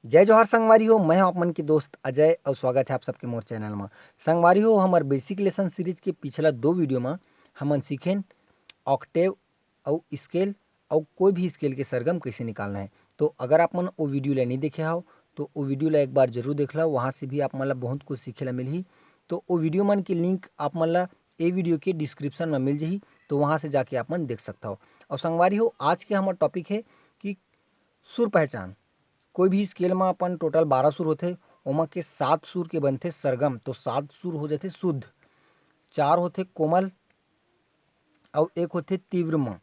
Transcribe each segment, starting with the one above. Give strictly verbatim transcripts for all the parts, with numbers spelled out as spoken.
जय जोहार संगवारी हो, मैं हूं आप मन के दोस्त अजय और स्वागत है आप सबके मोर चैनल में। संगवारी हो, हमर बेसिक लेसन सीरीज के पिछला दो वीडियो में हमन सीखेन ऑक्टेव अउ स्केल अउ कोई भी स्केल के सरगम कैसे निकालना है। तो अगर आप मन वो वीडियो ला नहीं देखे हो तो वो वीडियो ला एक बार जरूर देख लो, वहाँ से भी आप मन ला बहुत कुछ सीखे ला मिलही। तो वो वीडियो मन के लिंक आप मन ला ए वीडियो के डिस्क्रिप्शन में मिल जही, तो वहाँ से जाके आप मन देख सकता हो। और संगवारी हो, आज के हमर टॉपिक है कि सुर पहचान। कोई भी स्केल में अपन टोटल बारह सुर होथे, ओमा के सात सुर के बनथे सरगम, तो सात सुर हो जाथे शुद्ध, चार होथे कोमल, अउ एक होथे तीव्र म।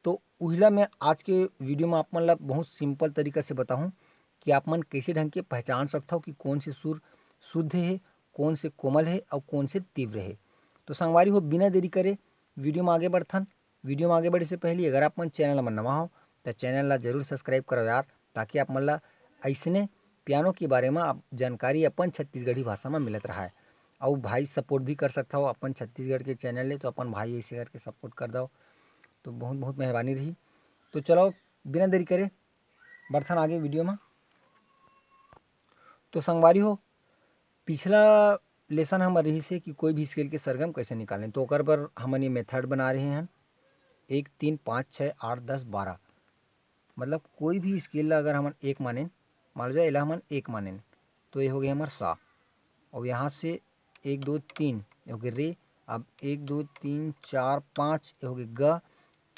तो उहिला मैं आज के वीडियो में आप मन ला बहुत सिंपल तरीका से बताहूँ कि आप मन कैसे ढंग के पहचान सकथव कि कौन से सुर शुद्ध हे, कौन से कोमल हे अउ कौन से तीव्र हे। तो संगवारी हो, बिना देरी करे वीडियो में आगे बढ़थन। वीडियो में आगे बढ़े से पहले अगर आप मन चैनल में नवा हो तो चैनल ला जरूर सब्सक्राइब करो यार, ताकि आप मन ला ऐसने पियानो के बारे में आप जानकारी अपन छत्तीसगढ़ी भाषा में मिलत रहा है। अउ भाई सपोर्ट भी कर सकता हो अपन छत्तीसगढ़ के चैनल ले, तो अपन भाई ऐसे करके सपोर्ट कर दो, तो बहुत बहुत मेहरबानी रही। तो चलो, बिना देरी करे बढ़थन आगे वीडियो में। तो संगवारी हो, पिछला लेसन हमर रहिस हे कि कोई भी स्केल के सरगम कैसे निकालें, तो ओकर बर हमन ये मेथड बना रहे हैं, एक, तीन, पाँच, छः, आठ, दस, बारह। मतलब कोई भी स्केल ला अगर हमन एक मानेन, मान लो जाए एला हमन एक मानेन, तो ये हो गया हमर सा। और यहाँ से एक, दो, तीन, ये हो गया रे। अब एक, दो, तीन, चार, पाँच, ये हो गया ग।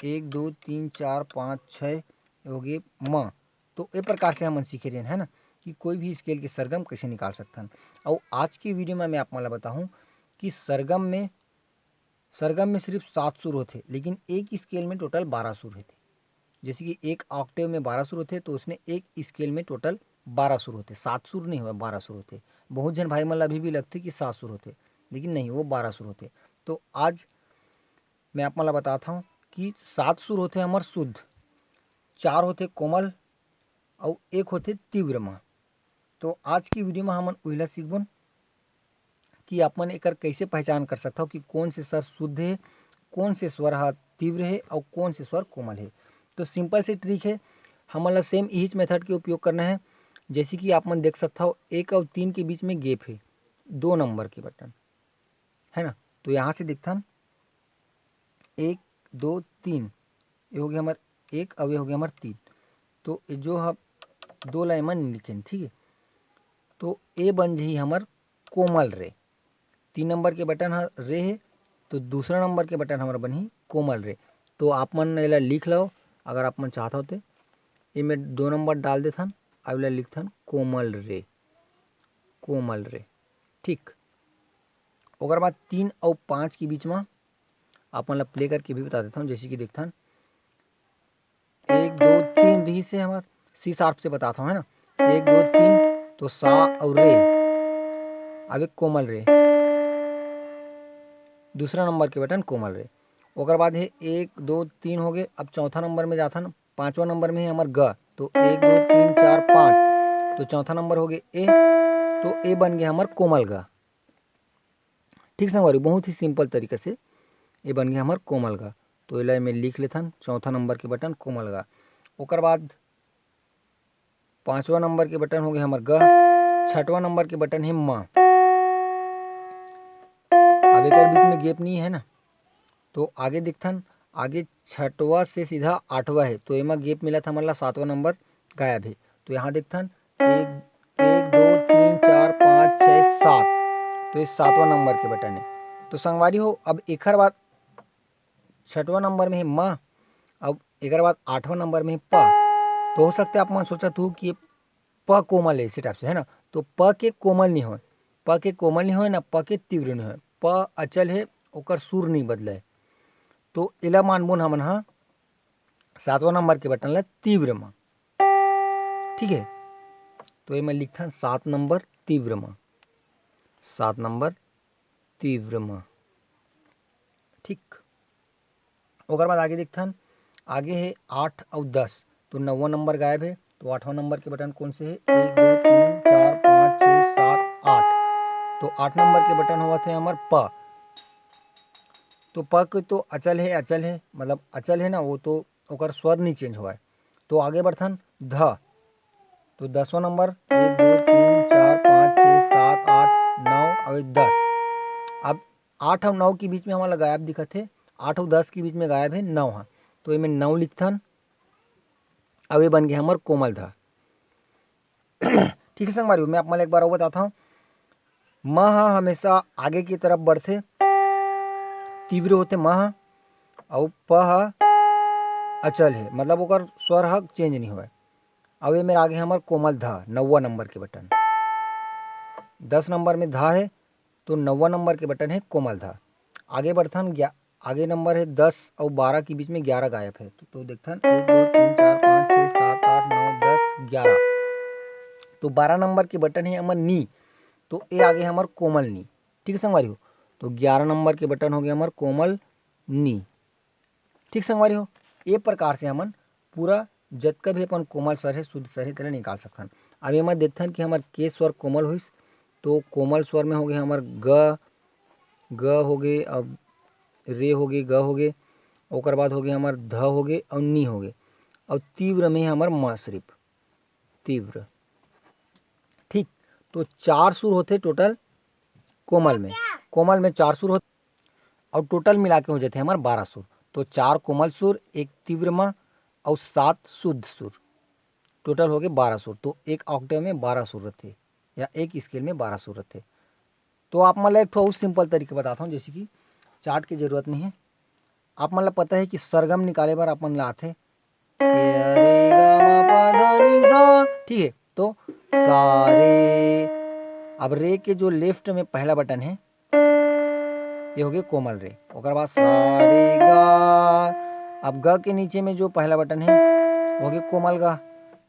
एक, दो, तीन, चार, पाँच, छः, ये हो गया म। तो ए प्रकार से हमन सीखे रहेन, है ना, कि कोई भी स्केल के सरगम कैसे निकाल सकथन। और आज की वीडियो में मैं आप मन ला बताहूँ कि सरगम में, सरगम में सिर्फ सात सुर होथे, लेकिन एक स्केल में टोटल बारह सुर होथे। जैसे कि एक ऑक्टेव में बारह सुर होथे, तो उसने एक स्केल में टोटल बारह सुर होथे, सात सुर नहीं होय, बारह सुर होथे। बहुत झन भाई मन ला अभी भी लगथे कि सात सुर होथे, लेकिन नहीं, वो बारह सुर होथे। तो आज मैं आप मन ला बताता हूँ कि सात सुर होथे हमर शुद्ध, चार होथे कोमल, अउ एक होथे तीव्र म। तो आज की वीडियो में हमन उहिला सीखबोन कि आप मन एकर कैसे पहचान कर सकथव कि कौन से स्वर शुद्ध हे, कौन से स्वर ह तीव्र हे अउ कौन से स्वर कोमल हे। तो सिंपल से ट्रिक हे, हमन ला सेम इहीच मेथड के उपयोग करना है। जैसे कि आप मन देख सकथव, एक अउ तीन के बीच में गैप हे, दो नंबर के बटन, है ना। तो यहाँ से देखथन, एक, दो, तीन, ये हो गया हमर एक, अउ ये हो गया हमर तीन। तो ये जो ह दो ला एमन लिखेन, ठीक है, तो ए बन जही हमर कोमल रे। तीन नंबर के बटन ह रे हे, तो दूसरा नंबर के बटन हमर बनही कोमल रे। तो आप मन एला लिख लो, अगर आप मन चाहत हो ते। एमे दो नंबर डाल देथन, अब एला लिखथन कोमल रे, कोमल रे। ठीक, ओकर बाद तीन अउ पाँच के बीच में आप मन ला प्ले करके भी बता देता हूँ। जैसे कि देखथन, एक, दो, तीन रही से हमर सी शार्प से बताता हूँ, है ना, एक, दो, तीन, तो सा अउ रे, अब एक कोमल रे, दूसरा नंबर के बटन कोमल रे। ओकर बाद हे एक, दो, तीन हो गए। अब चौथा नंबर में जाथन, पाँचवा नंबर में हे हमर ग, तो एक, दो, तीन, चार, पाँच, तो चौथा नंबर हो गए ए, तो ए बन गया हमर कोमल ग। ठीक संगवारी, बहुत ही सिंपल तरीका से ये बन गया हमर कोमल गा। तो एला एमे लिख लेथन, चौथा नंबर के बटन कोमल गा। ओकर बाद पाँचवा नंबर के बटन हो गया हमर ग, छठवा नंबर के बटन है म। अब एकर बीच में गैप नहीं है ना, तो आगे देखथन, आगे छठवा से सीधा आठवा है, तो एमा गैप मिला था हमन ला सातवां नंबर गायब है। तो यहाँ देखथन, एक, एक, दो, तीन, चार, पाँच, छः, सात, तो ये सातवां नंबर के बटन है। तो संगवारी हो, अब एकर बाद छठवां नंबर में है म, अब एकर बाद आठवां नंबर में है प। तो हो सकता है आप मन सोचत हो कि ये प कोमल है, इसी टाइप से, है ना। तो प के कोमल नहीं होय, प के कोमल नहीं होय ना, प के तीव्र नहीं होय, प अचल है, ओकर सुर नहीं बदले। तो एला मानबोन हमन हा सातवां नंबर के बटन ला तीव्र म। ठीक है, तो एमे लिखथन सात नंबर तीव्र म, सात नंबर तीव्र म। ठीक, ओकर बाद आगे देखथन, आगे है आठ अउ दस, तो नौवां नंबर गायब है। तो आठवां नंबर के बटन कौन से है? एक, दो, तीन, चार, पाँच, छः, सात, आठ। तो आठ नंबर के बटन होवत है हमर प। तो प के तो अचल है, अचल है, मतलब अचल है ना, वो तो ओकर स्वर नहीं चेंज होवय। तो आगे बढ़थन ध। तो दसवां नंबर, एक, दो, तीन, चार, पाँच, छः, सात, आठ, नौ अउ दस। अब आठ अउ नौ के बीच में हमन ला गायब दिखत हे, आठ अउ दस के बीच में गायब हे नौ ह, तो एमे नौ लिखथन। अब ये बन गया हमर कोमल ध। ठीक है संगवारी हो, मैं आप मन ला एक बार अउ बताता हूँ। म ह हमेशा आगे की तरफ बढ़थे, तीव्र होथे म ह, अउ प ह अचल है, मतलब ओकर स्वर ह चेंज नहीं होय। अब ये मेर आगे हमर कोमल ध, नौवा नंबर के बटन। दस नंबर में ध है, तो नौवा नंबर के बटन है कोमल ध। आगे बढ़थन, ग्या-, आगे नंबर है दस अउ बारह के बीच में ग्यारह गायब है। तो, तो देखथन, एक, दो, तीन, चार, पाँच, छः, सात, आठ, नौ, दस, ग्यारह। तो बारह नंबर के बटन है हमर नी, तो ये आगे हमर कोमल नी। ठीक है संगवारी हो, तो ग्यारह नंबर के बटन हो गया हमर कोमल नी। ठीक संगवारी हो, ये प्रकार से हमन पूरा जतका भी अपन कोमल स्वर है, शुद्ध स्वर है, तेला निकाल सकथन। अब एमा देखथन कि हमर के स्वर कोमल होइस, तो कोमल स्वर में हो गए हमर ग, ग हो गए, अब रे हो गए, ग हो गए, ओकर बाद हो गए हमर ध हो गए और नी हो गए, और तीव्र में हमर म सिर्फ तीव्र। ठीक, तो चार सुर होथे टोटल कोमल में, कोमल में चार सुर होथे और टोटल मिला के हो जाथे हमर बारह सुर। तो चार कोमल सुर, एक तीव्र म और सात शुद्ध सुर, टोटल हो गए बारह सुर। तो एक ऑक्टेव में बारह सुर रहथे या एक स्केल में बारह सुर रहथे। तो आप मन ला एक ठो अउ सिंपल तरीका बताता हूँ, जैसे कि चार्ट की जरूरत नहीं है। आप मन ला पता है कि सरगम निकाले बर आप मन ला आथे, रे गा मा पा धा नी सा, ठीक है, तो सा रे। अब रे के जो लेफ्ट में पहला बटन है, ये हो गए कोमल रे। ओकर बाद सा रे गा। अब ग के नीचे में जो पहला बटन है, वो हो गए कोमल गा।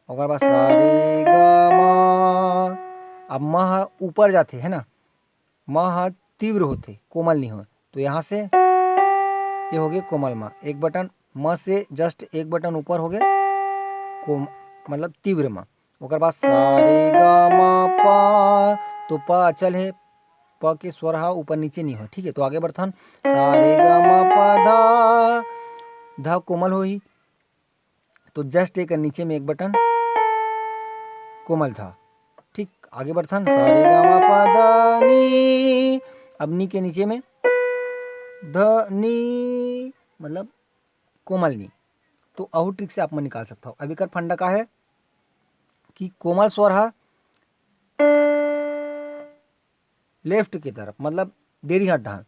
ओकर बाद सा रे गा मा। अब म ह ऊपर जाथे, है ना, म ह तीव्र होथे, कोमल नहीं होय। तो यहाँ से ये हो गए कोमल म, एक बटन, म से जस्ट एक बटन ऊपर हो गए कोम-, मतलब तीव्र म। ओकर बाद सा रे गा मा पा, तो प अचल है, प के स्वर ह ऊपर नीचे नहीं होय। ठीक है, तो आगे बढ़थन, सा रे गा मा पा धा, धा कोमल होही, तो जस्ट एक नीचे में एक बटन कोमल धा। ठीक, आगे बढ़थन, सा रे गा मा पा धा नी। अब नी के नीचे में ध नी, मतलब कोमल नी। तो अहू ट्रिक से आप मन निकाल सकता हो। अब एकर फंडा का है कि कोमल स्वर ह लेफ्ट की तरफ, मतलब डेरी हाथ ढान,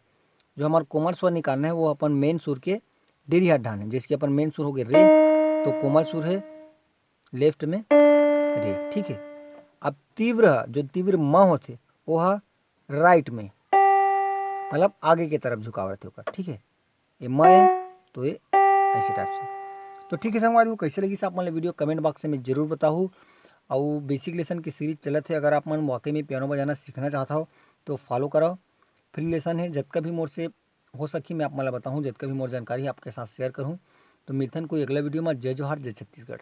जो हमार कोमल स्वर निकालना है, वो अपन मेन सुर के डेरी हाथ ढान है। जैसे कि अपन मेन सुर हो गए रे, तो कोमल सुर है लेफ्ट में रे, ठीक है। अब तीव्र ह, जो तीव्र म होथे, वो ह राइट में, मतलब आगे की तरफ झुकाव रहथे ओकर, ठीक है। ये म है, तो ये ऐसे टाइप से। तो ठीक है संगवारी हो, कैसे लगिस आप मन ला वीडियो, कमेंट बॉक्स में जरूर बताहू। और बेसिक लेसन की सीरीज चलत है, अगर आप मन वाकई में पियानो बजाना सीखना चाहता हो तो फॉलो कराओ। फ्री लेसन है, जतका भी मोर से हो सकी मैं आप मन ला बताहूँ, जतका भी मोर जानकारी है आपके साथ शेयर करूँ। तो मिलथन कोई अगला वीडियो में। जय जोहार, जय छत्तीसगढ़।